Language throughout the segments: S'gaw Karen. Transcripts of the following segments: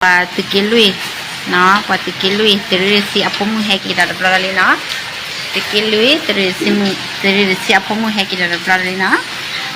ပှၤသုးက့လွံၢ်, ပှၤသုးက့လွံၢ် သုးရ့ၣ်တဆံအဖိမုၣ်ဟဲက့ၤဒီးတဘျီလံနီၤ. သုးက့လွံၢ် သုးရ့ၣ်တဆံမုၣ် သုးရ့ၣ်တဆံအဖိမုၣ်ဟဲက့ၤဒီးတဘျီလံနီၤ.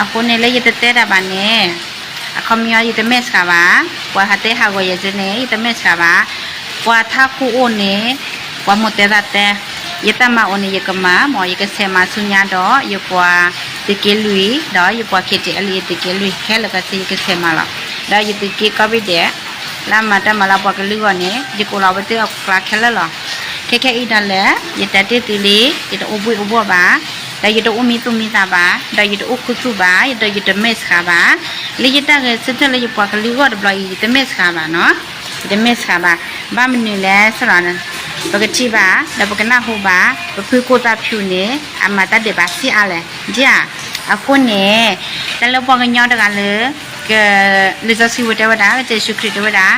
အဃိန့ၣ်လၢယတတဲတၢ်ဘၣ်န့ၣ် အခီပညီယတမဲာ်ဆှးဘၣ်, ပှၤဟးတဲဟးဂီၤယၤန့ၣ် ယတမဲာ်ဆှးဘၣ်, ပှၤထးခိၣ်အိၣ်န့ၣ် ပှၤမိၢ်တဲသးတဲ, ယတၢ်မၤအိၣ်န့ၣ် ယကမၤ မ်ယကဆဲးမၤဆူညါဒီး ယပှၤသုးက့လွံၢ် ဒီးယပှၤ KTLA သုးက့လွံၢ် ခဲလၢာ်ခဲဆ့ယကဆဲးမၤလီၤ. ဒီးယသုးက့ကီၢ်ဘ့ၣ်ဒဲး လၢအမၤတၢ်မၤလၢပှၤကလုာ်အဂီၢ်န့ၣ် ယကအိၣ်လီၤဝဲသ့ၣ်အကျါခဲလၢာ်လီၤ. ခဲခဲအံၤဒၣ်လဲာ် ယတဲတ့ၢ်သုလံ, ယတအိၣ်ဘှံးအိၣ်ဘှီၣ်ဘၣ်, ဒီးယတအိၣ်မံသူၣ်မံသးဘၣ်, ဒီးယတအိၣ်ခူသူၣ်ဘၣ်, ဒီးယတမဲာ်ဆှးဘၣ်, လၢယတၢ်ဂဲၤဆၢထၢၣ်လၢယပှၤကလုာ်အဂီၢ်တဘျီအံၤ ယတမဲာ်ဆှးဘၣ်နီၤ. ယတမဲာ်ဆှးဘၣ်. ဘၣ်မနုၤလဲၣ်န့ၣ် ပကထံၣ်ဘၣ် ဒီးပကနၢ်ဟူဘၣ် ပဖုကိၣ်သၣ်ဖၠူန့ၣ် အမၤတၢ်ဒဲးဘးဆံးအါလဲၣ်, ဒ်ဧါ. အဃိန့ၣ် တၢ်လၢပှၤကညီတဂၤလၢ က လံာ်စီဆှံဝဲတဲဝဲဒၣ် ကစၢ်ယ့ၣ်ၡူးခရံာ်တဲဝဲဒၣ်,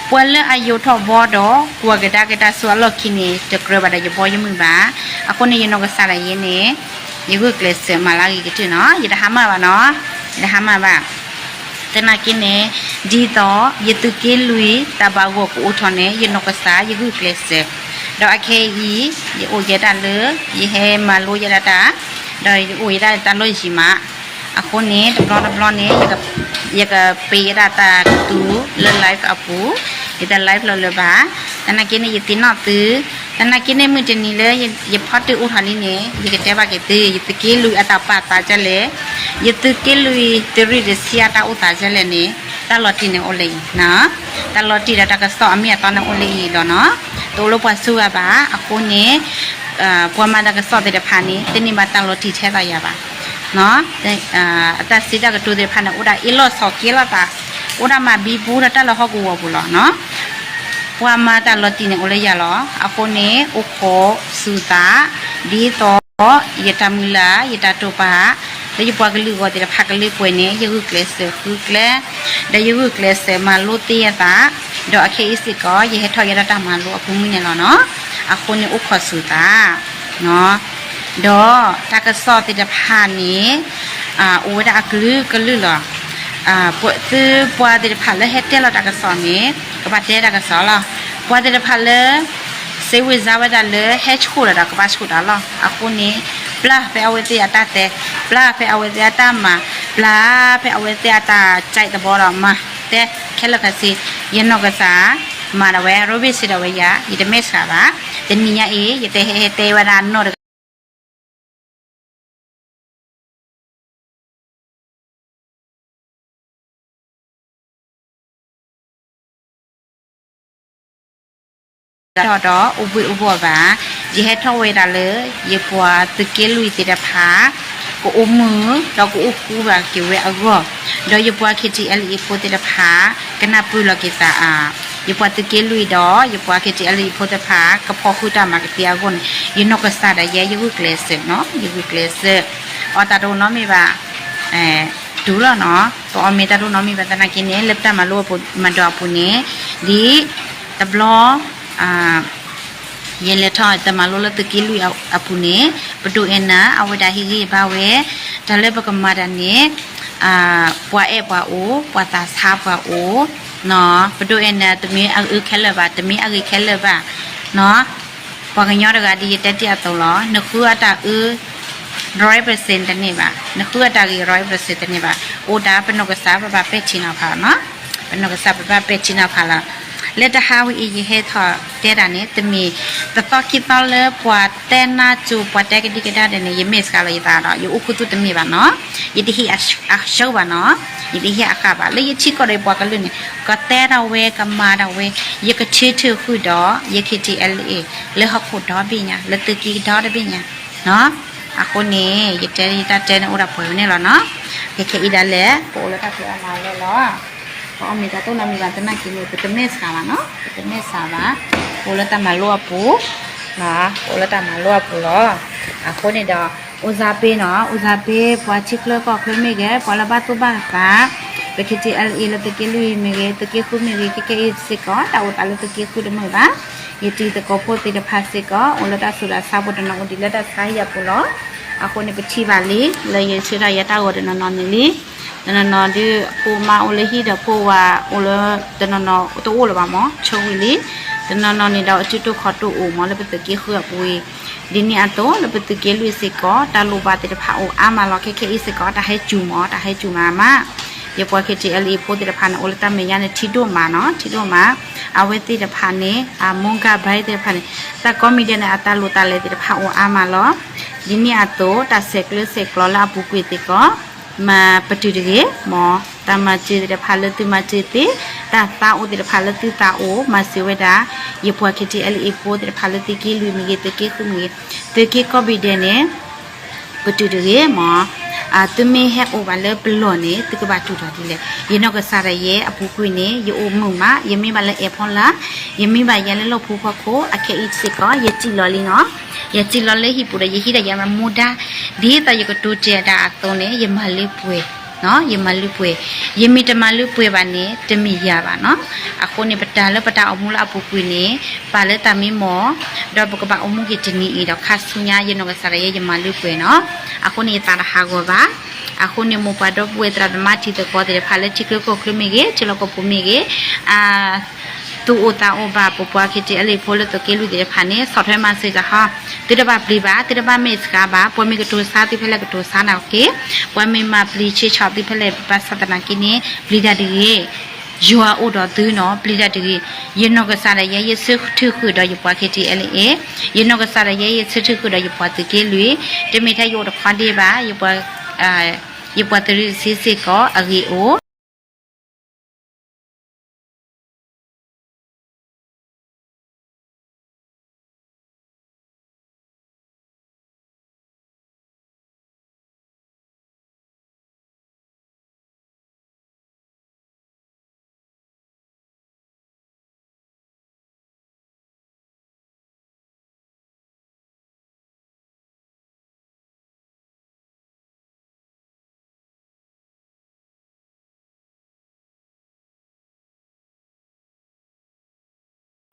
ပှၤလၢအယိးထီၣ်ဘီဒီး ကွၢ်ကဒါက့ၤတၢ်ဆိၣ်အလီၢ်ခံန့ၣ် တကြၢးဘၣ်ဒီးယဘီယမုၢ်ဘၣ်. အဃိန့ၣ် ယနီၢ်ကစၢ်ဒၣ်ယဲန့ၣ် ယဂုာ်ကျဲးစၢးမၤလၢအဂ့ၤကတၢၢ်နီၤ. ယတဟါမၢ်ဘၣ်နီၤ, ယတဟါမၢ်ဘၣ်. သနာ်က့န့ၣ် ဒ်သိးယသုးက့လွံၢ်တၢ်ဘၣ်ဂီၢ်ကအိၣ်ထီၣ်န့ၣ် ယနီၢ်ကစၢ်ယဂုာ်ကျဲးစၢး, ဒီးအခဲအံၤ ယအိၣ်ယဲဒၣ်လၢ ယဟဲမၤလိယဲဒၣ်တၢ်, ဒီးယအိၣ်ယဲဒၣ်တၢ်လီၢ်ယံၤမး, အဃိန့ၣ် တဘျီတဘျီန့ၣ် ယကပ့ၤယဲဒၣ်တၢ်ကတိၤလၢ live အပူၤ, ယတ live လီၤလၢၤဘၣ်. သနာ်က့န့ၣ် ယသ့ၣ်နီၣ်သု, သနာ်က့န့ၣ် မုၢ်တနံၤလၢ ယဖီတၢၣ်အိၣ်ထီၣ်လံန့ၣ် ယကတဲဘၣ်က့ၤသု ယသုးက့လွံၢ်အတၢ်ပာ်သးဒ်လဲၣ်, ယသုးက့လွံၢ်သုးရ့ၣ်တဆံအတၢ်အိၣ်သးဒ်လဲၣ်န့ၣ် တၢ်လီၤတံၢ်န့ၣ်အိၣ်လၢအံၤ, တၢ်လီၤတံၢ်ဒီးတၢ်ကစီၣ်အမ့ၢ်အတီန့ၣ်အိၣ်လၢအံၤလီၤနီၤ. တအိၣ်လၢပှၤစူၤဂၤဘၣ်. အဃိန့ၣ် ပှၤမၤတၢ်ကစီၣ်သ့ၣ်တဖၣ်န့ၣ် တန့ၢ်ဘၣ်တၢ်လီၤတံၢ်ထဲသိးယၤဘၣ်. အတၢ်စံးတၢ်ကတိၤသ့ၣ်တဖၣ်န့ၣ် အိၣ်ဒၣ်အ့ၣ်လိာ်ဆိးက့လိာ်သး, အိၣ်ဒၣ်မၤဘံဘူဒီးတၢ်လၢဟီၣ်ကဝီၤပူၤလီၤနီၤ. ပှၤမၤတၢ်လီၤတံၢ်န့ၣ်အိၣ်လၢယၤလီၤ. အဃိန့ၣ် အိၣ်ခိးစူၤသး ဒ်သိးယတၢ်မုၢ်လၢ် ယတၢ်တိာ်ပာ် လၢယပှၤကလုာ်အဂီၢ်သ့ၣ်တဖၣ်ကလၢပှဲၤန့ၣ် ယဂုာ်ကျဲးစၢးဃုကျဲ, ဒီးယဂုာ်ကျဲးစၢးမၤလိသ့ယသး, ဒီးအခဲအံၤစ့ၢ်ကီး ယဟဲထီၣ်ယဲဒၣ်တၢ်မၤလိအပူၤမုၢ်န့ၣ်လီၤနီၤ. အဃိန့ၣ်အိၣ်ခိးစူၤသး ဒီးတၢ်ကစီၣ်သ့ၣ်တဖၣ်န့ၣ် အိၣ်ဝဲဒၣ်အကလုာ်ကလုာ်လီၤ. သုပှၤသ့ၣ်တဖၣ်လၢဟဲတဲလီၤတၢ်ကစီၣ်န့ၣ် ကဘၣ်တဲတၢ်ကစီၣ်လီၤ. ပှၤသ့ၣ်တဖၣ်လၢ စ့ဝ့ၤစါဝဲဒၣ်လၢဟဲဆှိၣ်လီၤဒီးကဘၣ်ဆှိၣ်တၢ်လီၤ. အဃိန့ၣ် ပျၢ်ဖဲအဝဲသ့ၣ်အတၢ်တဲ, ပျၢ်ဖဲအဝဲသ့ၣ်အတၢ်မၤ, ပျၢ်ဖဲအဝဲသ့ၣ်အတၢ်ကဲသဘီဒီးမၤ, တဲခဲလၢာ်ခဲဆ့, ယနီၢ်ကစၢ် မၤဒၣ်ဝဲ ရိဘ့ၣ်စ့ဒီးဝဲယၤ ယတမဲာ်ဆှးဘၣ်. တနံၤညါအံၤ ယတဟဲဟဲတဲဝဲဒၣ်နီတဂၤ ဒီးအိၣ်ဘှံးအိၣ်ဘှီၣ်ဘၣ်. ယဟဲထီၣ်ဝဲဒၣ်လၢ ယပှၤသုးက့လွံၢ်သ့ၣ်တဖၣ် ကအိၣ်မုာ်ဒီးကအိၣ်ဃူဘၣ်က့ၤဝဲအဂီၢ်, ဒီးယပှၤ KTLA ဖိသ့ၣ်တဖၣ် ကနၢ်ပၢၢ်လီၤက့ၤသး, ယပှၤသုးက့လွံၢ်ဒီး ယပှၤ KTLA ဖိသ့ၣ်တဖၣ် ကဖီၣ်ဃုာ်တၢ်မၤကသ့အဂီၢ်န့ၣ် ယနီၢ်ကစၢ်ဒၣ်ယဲ ယဂုာ်ကျဲးစၢးနီၤ, ယဂုာ်ကျဲးစၢး, အီၣ်တၢ်တအိၣ်နီတမံၤဘၣ် တူၢ်လီၤနီၤ, ပအီၣ်မ့ၤတၢ်တအိၣ်နီတမံၤဘၣ်သနာ်က့န့ၣ် လၢပတၢ်မၤလိအပူၤမၤဒိးအပူၤန့ၣ် ဒ်တဘျီ ယလဲၤထီၣ်တၢ်မၤလိလၢသုးက့လွံၢ်အပူၤန့ၣ် ပဒိၣ်အဲၣ်နၤ အဝဲဒၣ်ဟ့ၣ်ဂံၢ်ဘါဝဲ တၢ်လၢပကမၤတၢ်န့ၣ် ပှၤအဲၣ်ပှၤအိၣ် ပှၤသးဆါပှၤအိၣ်, ပဒိၣ်အဲၣ်နၤ တမ့ၢ်အအၢခဲလၢာ်ဘၣ် တမ့ၢ်အဂ့ၤခဲလၢာ်ဘၣ်, ပှၤကညီတဂၤဒ်ယတဲတ့ၢ်အသိးလီၤ, နဃုအတၢ်အၢ ร้อยเปอร์เซ็นต์ တန့ၢ်ဘၣ်, နဃုအတၢ်ဂ့ၤ ร้อยเปอร์เซ็นต์ တန့ၢ်ဘၣ်, အိၣ်ဒၣ်ပနီၢ်ကစၢ်ပဘၣ်ပဲာ်ထံနီၤဖးလီၤနီၤ, ပနီၢ်ကစၢ်ပဘၣ်ပဲာ်ထံနီၤဖးလီၤ. လၢတဟါဝဲအံၤ ယဟဲထီၣ်တဲတၢ်န့ၣ် တမ့ၢ်တသီခံသီလၢပှၤတဲနၢ်ကၠိ ပှၤတဲကဒံကဒါဒဲးန့ၣ် ယမဲာ်ဆှးလီၤယသးဒီး ယအိၣ်ခူသူၣ်တမ့ၢ်ဘၣ်နီၤ, ယတဟ့ၣ်အဆၢဘၣ်နီၤ, ယတဟ့ၣ်အဃၣ်ဘၣ်, လၢယထံကီၢ်ဒီးယပှၤကလုာ်န့ၣ် ကတဲထီၣ်ဝဲ ကမၤထီၣ်ဝဲ, ယကထုးထုးဃုာ်ဒီး ယ KTLA လၢဟီၣ်ခိၣ်ဒီဘ့ၣ်ညါ လၢသုးက့ဒီတဘ့ၣ်ညါ, အဃိန့ၣ် ယတဲယတၢ်တဲန့ၣ်အိၣ်ဒၣ်ပှဲၤဝဲန့ၣ်လီၤနီၤ, ခဲခဲအံၤဒၣ်လဲာ် ပအိၣ်လၢတၢ်ဖံးအီၣ်မၤအီၣ်လီၤ, ပအီၣ်မ့ၤတၢ်တအိၣ်နီတမံၤဘၣ်သနာ်က့န့ၣ် ပတမဲာ်ဆှးဘၣ်နီၤ, ပတမဲာ်ဆှးဘၣ်, ပအိၣ်လၢတၢ်မၤလိအပူၤ, ပအိၣ်လၢတၢ်မၤလိအပူၤလီၤ, အဃိန့ၣ်ဒီး ဦးစားပေးနီၤ, ဦးစားပေး ပှၤထံချၢကီၢ်ချၢမ့ၢ်ဂ့ၤ ပှၤလၢဘၣ်သူၣ်ဘၣ်သး, ပ KTLA လၢသုးက့လွံၢ်မ့ၢ်ဂ့ၤ သုးက့ဃုမ့ၢ်ဂ့ၤ ခဲခဲအံၤစ့ၢ်ကီး တၢ်အိၣ်သးလၢသုးက့ဃုတမုာ်ဘၣ်, ယတံၤသကိးဖိသ့ၣ်တဖၣ်စ့ၢ်ကီး အိၣ်လၢတၢ်ဆူးတၢ်ဆါဖိတနီၤအိၣ်ဒံးလၢတၢ်ဆါဟံၣ်အပူၤလီၤ, အဃိန့ၣ်ပထံၣ်ဘၣ်လံ လၢယဆၢထၢၣ်ယတၢ်ဂီၤတနီၤနီၤန့ၣ်လံ, တနီၤနီၤဒုး ဖိမါအိၣ်လၢဟံၣ်ဒီးဖိဝၤအိၣ်လၢ တနီၤနီၤတအိၣ်လၢၤဘၣ်မၢ် ဆိဝံၤလံ. တနီၤနီၤန့ၣ်ဒီး အစုတိၢ်ခီၣ်တိၢ်အိၣ်မၢ် လၢပသုးက့ဃုအပူၤအံၤ. ဒ်န့ၣ်အသိး လၢပသုးက့လွံၢ်စ့ၢ်ကီး တၢ်လိၣ်ဘၣ်သ့ၣ်တဖၣ်အိၣ်အါမးလီၤ. ခဲခဲအံၤစ့ၢ်ကီး တၢ်ဟဲစူၤမၢ် တၢ်ဟဲစူၤမးမး. ယပှၤ K T L A ဖိသ့ၣ်တဖၣ်န့ၣ် အိၣ်လၢတၢ်မဲာ်ညါန့ၣ် ထံဒိၣ်မးနီၤ ထံဒိၣ်မး. အဝဲသ့ၣ်တဖၣ်န့ၣ် အ mobile သ့ၣ်တဖၣ်န့ၣ် တၢ်ကိးမံၤဒဲးန့ၣ် အတၢ်လိၣ်တၢ်လဲၤသ့ၣ်တဖၣ်အိၣ်အါမးလီၤ. ဒ်န့ၣ်အသိး တၢ်ဆဲးကျၢဆဲးကျိးလၢအပူၤကွံာ်စ့ၢ်ကီး မၤပတုာ်တဂ့ၤမၢ်. တၢ်မၤစၢၤသ့ၣ်တဖၣ်လၢသုမၤစၢၤသ့, တၢ်သးအိၣ်သ့ၣ်တဖၣ်လၢသုသးအိၣ် မၤစၢၤဝဲဒၣ် ယပှၤ K T L A ဖိသ့ၣ်တဖၣ်လၢသုးက့လွံၢ်မ့ၢ်ဂ့ၤ သုးက့ဃုမ့ၢ်ဂ့ၤ သုးက့ကိးဘ့ၣ်ဒဲးန့ၣ် ပတုာ်တဂ့ၤမၢ်. သုမ့ၢ်ဟဲအိၣ်ဘၣ်လၢပလီၢ်န့ၣ် သုကဘၣ်တုာ်ထီၣ်ဒ်လဲၣ်. ယနီၢ်ကစၢ်ဒၣ်ယဲအပူၤကွံာ်န့ၣ် ယအိၣ်မုာ်မး, ယမ့ၢ်ဘၣ်လၢအဲၣ်ဖီလာ်, ယမ့ၢ်ဘၣ်ယဲလၢလီၢ်ဖူဖီခိၣ်, အခဲအံၤစ့ၢ်ကီး ယစံၣ်လီၤလံနီၤ. ယစံၣ်လီၤလၢဟံၣ်ပူၤဒီး ယဟံးဒီးယမူဒါ, ဒ်သိးယကတိၤတဲာ်တၢ်အသိးန့ၣ် ယမၤလၢပှဲၤ ယမၤလၢပှဲၤ, ယမ့ၢ်တမၤလၢပှဲၤဘၣ်န့ၣ် တမ့ၢ်ယၤဘၣ်နီၤ. အဃိန့ၣ် ပတၢ်လၢပတၢ်အိၣ်မူလၢအပူၤကွံာ်န့ၣ် ပာ်လၢတၢ်မ့ၢ်မီၢ်, ဒီးပကဘၣ်အိၣ်မူက့ၤတနံၤအံၤဒီး ခါဆူညါ ယနီၢ်ကစၢ်ဒၣ်ယဲ ယမၤလၢပှဲၤနီၤ. အဃိန့ၣ် ယသးတဟးဂီၤဘၣ်. အဃိန့ၣ် မိၢ်ပၢ်ဒီပုၢ်ဝဲၢ်သရၣ်သမါထံသကိးသ့ၣ်တဖၣ်လၢထံချၢကီၢ်ချၢမ့ၢ်ဂ့ၤ, ထံလီၢ်ကီၢ်ပူၤမ့ၢ်ဂ့ၤ, အ သူၣ်အိၣ်သးအိၣ်ဘၣ် ပပှၤ K T L A ဖိလၢသုးက့လွံၢ်သ့ၣ်တဖၣ်န့ၣ် ဆီၣ်ထွဲမၤစၢၤစ့ၢ်ကီး, သုတဘၣ်ပျံၤဘၣ်, သုတဘၣ်မဲာ်ဆှးဘၣ်, ပှၤမ့ၢ်ကတိၤဆါသုဖဲလဲၣ်ကတိၤဆါနၤက့ၤ, ပှၤမ့ၢ်မၤပျံၤဆ့ဆီၣ်သုဖဲလဲၣ် ဘၣ်ဆၣ်သနာ်က့န့ၣ် ပျံၤတၢ်တဂ့ၤ, ယွၤအိၣ်ဒီးသုနီၤ ပျံၤတၢ်တဂ့ၤ. ယနီၢ်ကစၢ်ဒၣ်ယဲ ယဆၢထၢၣ်ဃုာ်ဒီးယပှၤ K T L A, ယနီၢ်ကစၢ်ဒၣ်ယဲ ယဆၢထၢၣ်ဃုာ်ဒီးယပှၤသုးက့လွံၢ်, တမ့ၢ်ထဲယအိၣ်တခီဒံးဘၣ်, ယပှၤသုးရ့ၣ်တဆံစ့ၢ်ကီးအဂ့ၢ်အိၣ်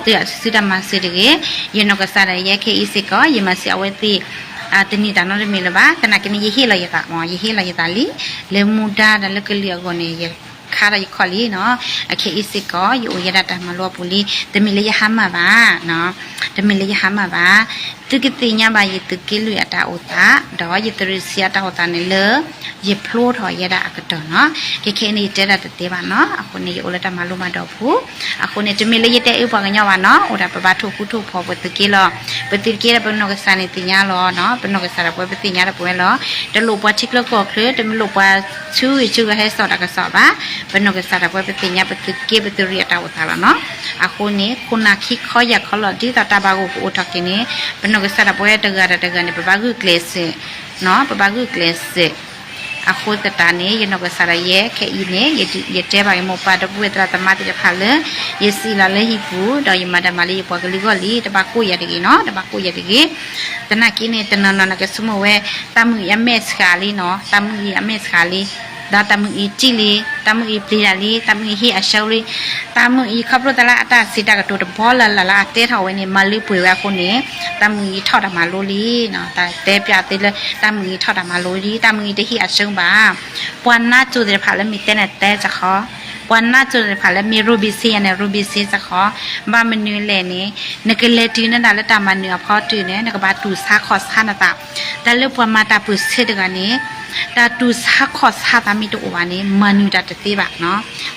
သုစုတၢ်မၤစၢၤတဂ့ၤ. ယနီၢ်ကစၢ်ဒၣ်ယဲခဲအံၤစ့ၢ်ကီး ယမၤစၢၤအဝဲသ့ၣ် တနံၤတၢ်နီတမံၤလၢၤဘၣ်. သနာ်က့န့ၣ် ယဟ့ၣ်လီၤယသးမၢ်, ယဟ့ၣ်လီၤယသးလံ လၢမူဒါဒီးလၢကလုာ်အဂီၢ်န့ၣ် ယခါဒီးယခီၣ်လံနီၤ. အခဲအံၤစ့ၢ်ကီး ယအိၣ်ယဲဒၣ်တၢ်မၤလိအပူၤလံ. တမ့ၢ်လၢယဟါမၢ်ဘၣ်, တမ့ၢ်လၢယဟါမၢ်ဘၣ်. သုကသ့ၣ်ညါဘၣ်ယသုးက့လွံၢ်အတၢ်အိၣ်သး ဒီးယသုးရ့ၣ်တဆံအတၢ်အိၣ်သးန့ၣ်လၢ ယဖျိထီၣ်ယဲဒၣ်အကတီၢ်နီၤ. ခဲခဲအံၤန့ၣ် ယတဲဒၣ်တသ့ဘၣ်နီၤ. အဃိန့ၣ် ယအိၣ်လၢတၢ်မၤလိမၤဒိးပူၤ. အဃိန့ၣ် တမ့ၢ်လၢယတဲအၢပှၤကညီဘၣ်နီၤ. အိၣ်ဒၣ်ပဘၣ်ထိၣ်ဃူထိၣ်ဖိးပသုးက့လီၤ. ပသုးက့ဒီးပနီၢ်ကစၢ်န့ၣ်သ့ၣ်ညါလီၤနီၤ. ပနီၢ်ကစၢ်ဒီးပဝဲပသ့ၣ်ညါဒီးပဝဲလီၤ. တလိၣ်ပှၤထံချၢကီၢ်ချၢ, တမ့ၢ်လိၣ်ပှၤဆူဂံၢ်ဆူဂၤဟဲစိာ်တၢ်ကစီၣ်ဘၣ်. ပနီၢ်ကစၢ်ဒီးပဝဲပသ့ၣ်ညါပသုးက့ပသုးရ့ၣ်အတၢ်အိၣ်သးလီၤနီၤ. အဃိန့ၣ် ခိၣ်နၢ်ခံခီယၢ်ခီလီၤ ဒ်သိးတၢ်ဘၣ်ဂီၢ်ကအိၣ်ထီၣ်က့ၤန့ၣ် ပနီၢ်ကစၢ်ဒီးပဝဲတဂၤဒီးတဂၤန့ၣ် ပဘၣ်ဂုာ်ကျဲးစၢး ပဘၣ်ဂုာ်ကျဲးစၢး. အဃိသတးန့ၣ် ယနီၢ်ကစၢ်ဒၣ်ယဲခဲအံၤန့ၣ် ယတဲဘၣ်က့ၤမိၢ်ပၢ်ဒီပုၢ်ဝဲၢ်သရၣ်သမါသ့ၣ်တဖၣ်လၢ ယစံၣ်လီၤလၢဟံၣ်ပူၤ ဒီးယမၤတၢ်မၤလၢယပှၤကလုာ်ဂီၢ်လံ တဘၣ်ကိးယၤတဂ့ၤနီၤ, တဘၣ်ကိးယၤတဂ့ၤ. သနာ်က့န့ၣ် တနီၤနီၤနကဆိကမိၣ်ဝဲ တၢ်မုာ်အံၤအမဲာ်ဆှးလံနီၤ, တၢ်မုာ်အံၤအမဲာ်ဆှးလံ, ဒီးတၢ်မုာ်အံၤစံၣ်လံ, တၢ်မုာ်အံၤပျံၤတၢ်လံ, တၢ်မုာ်အံၤဟ့ၣ်အဆၢလံ, တၢ်မုာ်အံၤခီဖျိသးလၢအတၢ်စံးတၢ်ကတိၤတဘီလၢ်လၢ်လၢအတဲထီၣ်ဝဲန့ၣ် မၤလၢပှဲၤဝဲအဃိန့ၣ် တၢ်မုာ်အံၤထီၣ်တၢ်မၤလိလံ, တၢ်တဲပျးသ့လၢ တၢ်မုာ်အံၤထီၣ်တၢ်မၤလိလံ, တၢ်မုာ်အံၤတဟ့ၣ်အဆၢဘၣ်. ပှၤနါစိၤသ့ၣ်တဖၣ်လၢမ့ၢ်တဲန့ၣ်တဲစ့ၢ်ကီး, ပှၤနါစိၤသ့ၣ်တဖၣ်လၢမ့ၢ် ရိဘံစ့ယၤန့ၣ် ရိဘံစ့စ့ၢ်ကီး, ဘၣ်မနုၤလဲၣ်န့ၣ် နကလဲၤတုၤနဒၣ်လၢတၢ်မၤနၢၤအဖီတၢၢ်န့ၣ် နကဘၣ်တူၢ်ဆါခီၣ်ဆါနသး, တၢ်လၢပှၤမၤတၢ်ပၢၢ်ဆၢတဂၤန့ၣ် တၢ်တူၢ်ဆါခီၣ်ဆါသးမ့ၢ်တအိၣ်ဘၣ်န့ၣ် မၤနၢၤတၢ်တသ့ဘၣ်,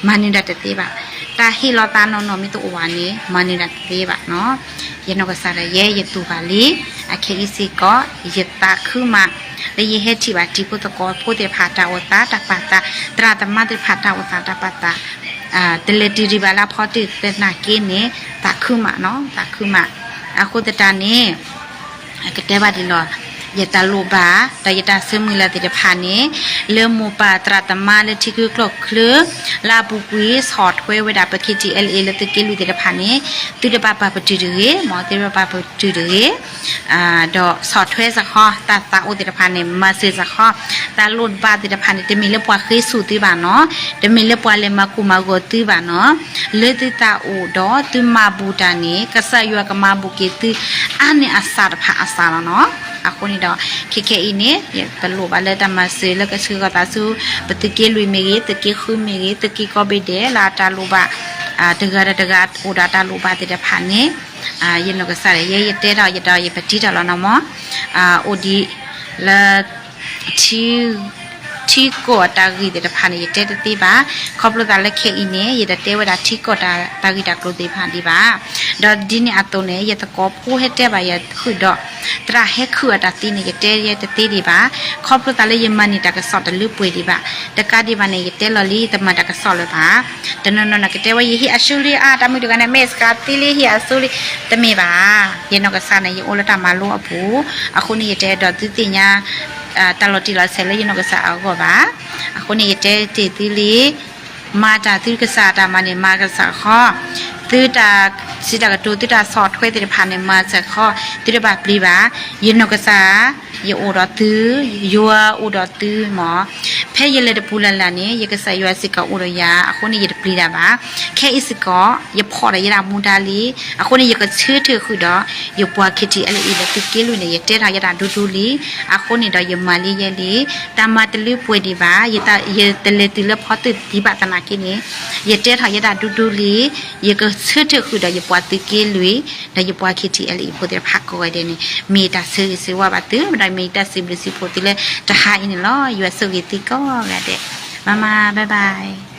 မၤနၢၤတၢ်တသ့ဘၣ်. တၢ်ဟ့ၣ်လီၤသးနီၢ်နီၢ်မ့ၢ်တအိၣ်ဘၣ်န့ၣ် မၤနၢၤတၢ်တသ့ဘၣ်နီၤ. ယနီၢ်ကစၢ်ဒၣ်ယဲ ယတူၢ်ဘၣ်လံ, အခဲအံၤစ့ၢ်ကီး ယသးခုမး လၢယဟဲထံၣ်ဘၣ်တံၤဖိသကိးဖိသ့ၣ်တဖၣ်တၢ်အိၣ်သးတၢ်ပာ်သး, သရၣ်သမါသ့ၣ်တဖၣ်တၢ်အိၣ်သးတၢ်ပာ်သး, တလဲၤတုၤဒံးဘၣ်လၢအဖီတၢၢ်သနာ်က့န့ၣ် သးခုမးနီၤ, သးခုမး. အဃိသတးန့ၣ် ကတဲဘၣ်ဒ်လီၤ, ယတၢ်လိၣ်ဘၣ် ဒီးယတၢ်ဆၢမုၢ်လၢ်သ့ၣ်တဖၣ်န့ၣ် လၢမိၢ်ပၢ်သရၣ်သမါလၢထံချၢကီၢ်ချၢ လၢအပူၤကွံာ်ဆီၣ်ထွဲဝဲဒၣ်ပ K T L A လၢသုးက့လွံၢ်သ့ၣ်တဖၣ်န့ၣ် သုတဘၣ်ပာ်ပတုာ်တဂ့ၤ, မ်သုတဘၣ်ပာ်ပတုာ်တဂ့ၤ, ဒီးဆီၣ်ထွဲစ့ၢ်ကီး တၢ်သးအိၣ်သ့ၣ်တဖၣ်န့ၣ် မၤစၢၤစ့ၢ်ကီး, တၢ်လိၣ်ဘၣ်သ့ၣ်တဖၣ်န့ၣ် တမ့ၢ်လၢပှၤဃ့ဆူၣ်သုဘၣ်နီၤ, တမ့ၢ်လၢပှၤလဲၤမၤကိၢ်မၤဂီၤသုဘၣ်နီၤ, လၢသုသးအိၣ်ဒီးသုမၤဘူးတၢ်န့ၣ် ကစၢ်ယွၤကမၤဘူးက့ၤသု အါန့ၢ်အစးတဖၣ်အစးလီၤနီၤ. အဃိန့ၣ်ဒီး ခဲခဲအံၤန့ၣ် ပလိၣ်ဘၣ်လၢတၢ်မၤစၢၤလၢကဆှၢဃီၤသးဆူ ပသုးက့လွံၢ်မ့ၢ်ဂ့ၤ, သုးက့ဃုမ့ၢ်ဂ့ၤ, သုးက့ကီၢ်ဘ့ၣ်ဒဲး လၢအတၢ်လိၣ်ဘၣ် တဂၤဒီးတဂၤအိၣ်ဒီးတၢ်လိၣ်ဘၣ်သ့ၣ်တဖၣ်န့ၣ် ယနီၢ်ကစၢ်ဒီး ယဲယတဲထီၣ်ယဒီးယပတံထီၣ်လီၤနီၤမး အိၣ်ဒံးလၢ ထံကီၢ်အတၢ်ဂ့ၢ်သ့ၣ်တဖၣ်န့ၣ် ယတဲတသ့ဘၣ်. ခီဖျိသးလၢခဲအံၤန့ၣ် ယတတဲဝဲဒၣ်ထံကီၢ်တၢ်ဂ့ၢ်တၢ်ကျိၤသ့ၣ်တဖၣ်ဒံးဘၣ်. ဒီးဒ်န့ၣ်အသိးန့ၣ် ယသကိးဖိဟဲတဲဘၣ်ယၤဃုာ်ဒီး သရၣ်ဟဲခုၣ်အတၢ်သ့န့ၣ် ယတဲယဲတသ့ဒံးဘၣ်. ခီဖျိသးလၢယမၤန့ၢ်တၢ်ကစီၣ်တလၢပှဲၤဒံးဘၣ်. တကးဒံးဘၣ်န့ၣ် ယတဲလီၤလံ ယတမၤတၢ်ကစီၣ်လၢၤဘၣ်. တနီၤနီၤန့ၣ် ကတဲဝဲယဟ့ၣ်အဆူလံအါ တၢ်မုၢ်တဂၤန့ၣ် မ့ၢ်စှၤသ့လံ ဟ့ၣ်အဆူလံ တမ့ၢ်ဘၣ်. ယနီၢ်ကစၢ်န့ၣ် ယအိၣ်လၢတၢ်မၤလိအပူၤ, အဃိန့ၣ် ယတအဲၣ်ဒိးသုသ့ၣ်ညါ တၢ်လီၤတံၢ်လီၤဆဲးလၢယနီၢ်ကစၢ်အဂီၢ်ဘၣ်. အဃိန့ၣ် ယတဲတ့ၢ်သုလံ မၤတၢ်သုကစၢ်အတၢ်မၤန့ၣ် မၤကစၢ်ခီ, သုတၢ်စံးတၢ်ကတိၤ သုတၢ်ဆီၣ်ထွဲသ့ၣ်တဖၣ်န့ၣ် မၤစၢ်ခီ, သုတဘၣ်ပျံၤဘၣ်. ယနီၢ်ကစၢ် ယအိၣ်ဒီးသု, ယွၤအိၣ်ဒီးသုမး. ဖဲယလဲၤတပူၤလၢ်လၢ်န့ၣ် ယကစၢ်ယွၤစ့ၢ်ကီးအိၣ်ဒီးယၤ, အဃိန့ၣ် ယတပျံၤတၢ်ဘၣ်. ခဲအံၤစ့ၢ်ကီး ယဖီၣ်ဒီးယဲဒၣ်မူဒါလံ, အဃိန့ၣ် ယကဆၢထၢၣ်ဃုာ်ဒီး ယပှၤ KTLA ဒီးသုးက့လွံၢ်န့ၣ် ယတဲထီၣ်ယဲဒၣ်ဒူဒူလံ. အဃိန့ၣ်ဒီးယမၤလံယဲလံ, တၢ်မၤတလၢပှဲၤဒံးဘၣ်, ယတလဲၤတုၤလၢဖီသုးဒံးဘၣ်သနာ်က့န့ၣ် ယတဲထီၣ်ယဲဒၣ်ဒူဒူလံ. ယကဆၢထၢၣ်ဃုာ်ဒီးယပှၤသုးက့လွံၢ် ဒီးယပှၤ KTLA ဖိသ့ၣ်တဖၣ်ကိးဂၤဒဲးန့ၣ် မ့ၢ်တၢ်ဆၢဂ့ၤဆၢဝါဘၣ်သု, ဒီးမ့ၢ်တၢ်စံးဘျုးစံးဖှိၣ်သုလၢတဟါအံၤန့ၣ်လီၤ. ယွၤဆိၣ်ဂ့ၤသုကိးဂၤဒဲး, မၤမၤ bye bye.